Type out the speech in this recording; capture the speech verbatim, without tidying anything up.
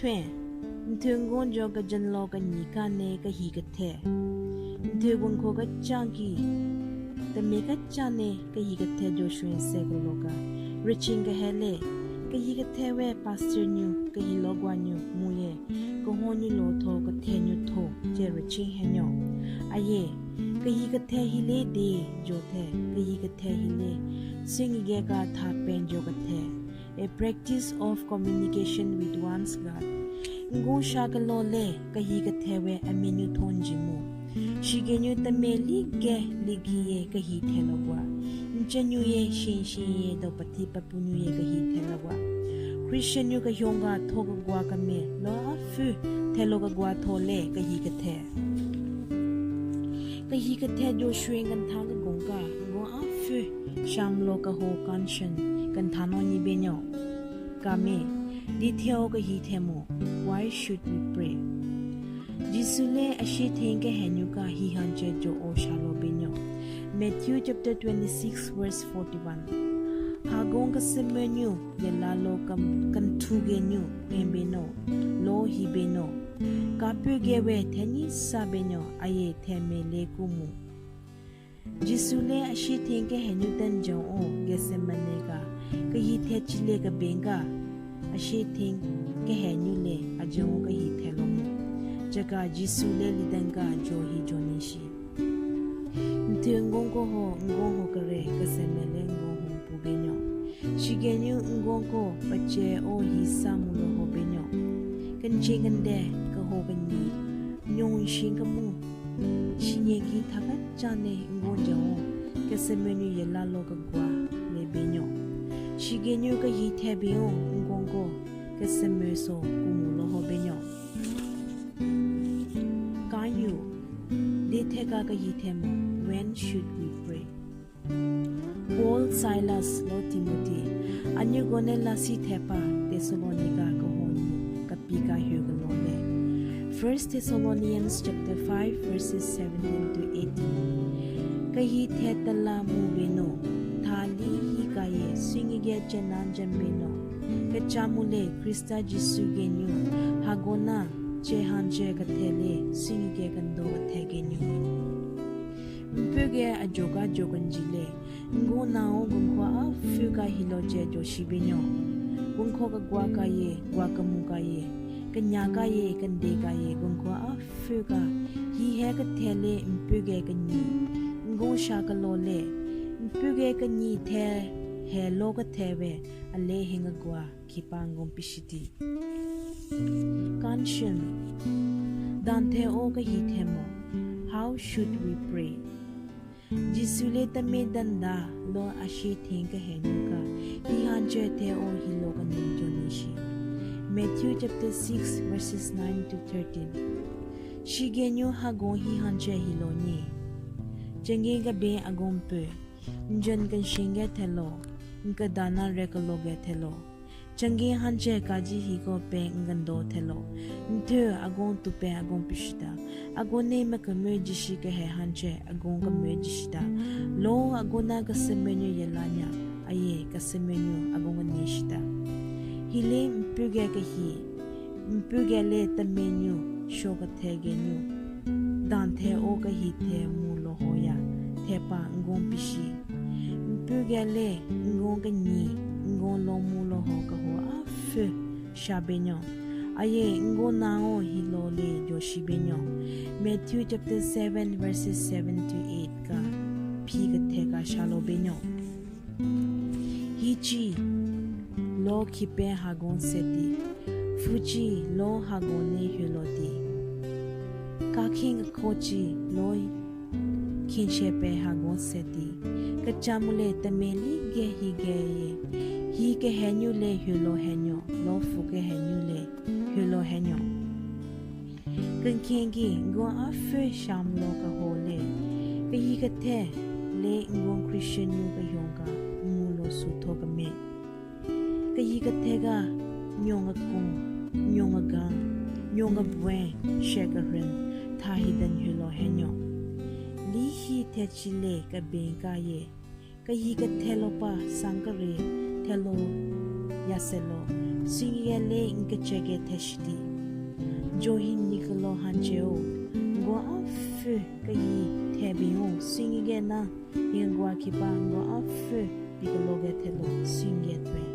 Pen, nthu ngon jo kejün lo kenyi ka ne kehi kethe. Nthu gunko kecha ki, temi kecha ne kehi kethe jo shwen se kelo ka. Riching kehe le, kehi kethe we pastor nyu, kehi lo gwa nyu, muye, kehon nyu lo tho, kethe nyu tho, je riching he nyo. Aye, kehi kethe hi le de, jo the, kehi kethe hi le, singi ge ka tha pen jo kethe. A practice of communication with one's God. Ngun sha kelo le, kehi kethe we amenyu thon jimu. Shige nyu temi li ge li gi ye kehi the lo gwa. Nche nyu ye shin shin ye do pati papu nyu ye kehi the lo gwa. Christian nyu kehyong ga tho kegwa keme lo a phu the lo kegwa tho le kehi kethe. Kehi kethe jo shwe ngan tha kegon ka, ngun a phu sham lo keho conscience kan tha no nyi be nyo. Kame, di theo kehi themo, why should we pray? Jisu le ashi theng kehe nyu ka hi hanche jo o sha lo be nyo. Matthew chapter twenty-six verse forty-one. Hagon keseme nyu, ye la lo kam, kan thu ge nyu, en be no, lo hi be no. Kapyo ge we thenyi sa be nyo, aye the me le kumu. Jisu le ashi theng kehe nyu den jong o Gethsemane ka, kehi the chi le keben ka, ashi theng kehe nyu le ajong o kehi the lo mu. Chaka Jisu le liden ka jo hi jo ni shi. Nthu ngon ko ho, ngon ho kere, Gethsemane le ngon ho pu be nyo. Shige nyu ngon ko pache o hi sa mu lo ho be nyo. Kenche kende keho kenyi, nyong shin kemu. Shinye ki tha kecha ne ngon jao, Gethsemane ye la lo kegwa le be nyo. Shige nyu kehi the be o ngon ko, Gethsemane so kumu lo ho be nyo. Kanyu, de the ka kehi themo, when should we pray? Paul, Silas, lo Timothy, anyu gone lasi thepa Thessalonica kehon nyu kapi ka hyu kelo le. First Thessalonians chapter five verses seventeen to eighteen. Kehi the tala mu be no, thali hi ka ye, singi ge chenan jem be no. Kecha mu le Krista Jisu ge nyu, hagona che hanche kethe le, singi ge kendo kethe ge nyu. Mpyo ge ajoka jokan ji le, ngun na o gunko a phu ka hilo je jo shi be nyo. Gunko kegwa ka ye, gwa kemu ka ye, kenya ka ye, kende ka ye, gunko a phu ka, hi he kethe le mpyo ge kenyi. Ngun sha kelo le, mpyo ge kenyi the he lo kethe we, ale henge gwa. Kipa ngon pishiti. Kanshun. Dan the o kehi themo. How should we pray? Jisu le temi danda lo ashi theng kehe nyu ka. Hi hanche the o hilo ka nung jo ni shi. Matthew chapter six verses nine to thirteen. Shige nyu hagon hi hanche hilo ni. Chenge gabe agon pe. Njen kenshinge thelo. Nkadana rekalo ge thelo. Changi hanche kaji hiko pe ngando thelo. Nthe agon tupe agon pishita. Agon ne mekemü jishi kehe hanche agon kemü jishita. Lo agon na kesemenyu yelanya. Aye kesemenyu agon kenishita. Hile mpuge kehi. Mpuge le temenyu sho kethe genyu. Dan the o kehi the mu lo ho ya. Thepa ngon pishi. Mpuge le ngon kenyi, ngon lo mu lo ho keho a fü shabenyo. Aye ngon na o hilo le yoshibenyo. Matthew chapter seven verses seven to eight ka phi kethe ka shalo benyo. Hichi lo khipe hagon seti. Fuchi lo hagon ne hilo ti. Kaking kochi lo Kinshepe hagon seti. Kachamule temeli ge hi ge ye. Hi ke henyu le hilo henyo. Lo fu ke henyu le hilo henyo. Kenkengi ngon a fü sham lo ka ho le. Kehi kethe le ngon Christian nyu ka yonga ngu lo su tho kame. Kehi kethe ga nyonga kung, nyonga gang, nyonga buen, sheka ren, tha hi den hilo henyo. Li hi the chile ka ben ka ye. Kehi kethe lo pa sangkare, thelo, yaselo, Singige le n kecheke theshüdi. Johin nikelo hanje-o, ngu apfü keyi thebin-o, singige na, hingwa kiba ngu apfü nikelo ge thelo singige thwe.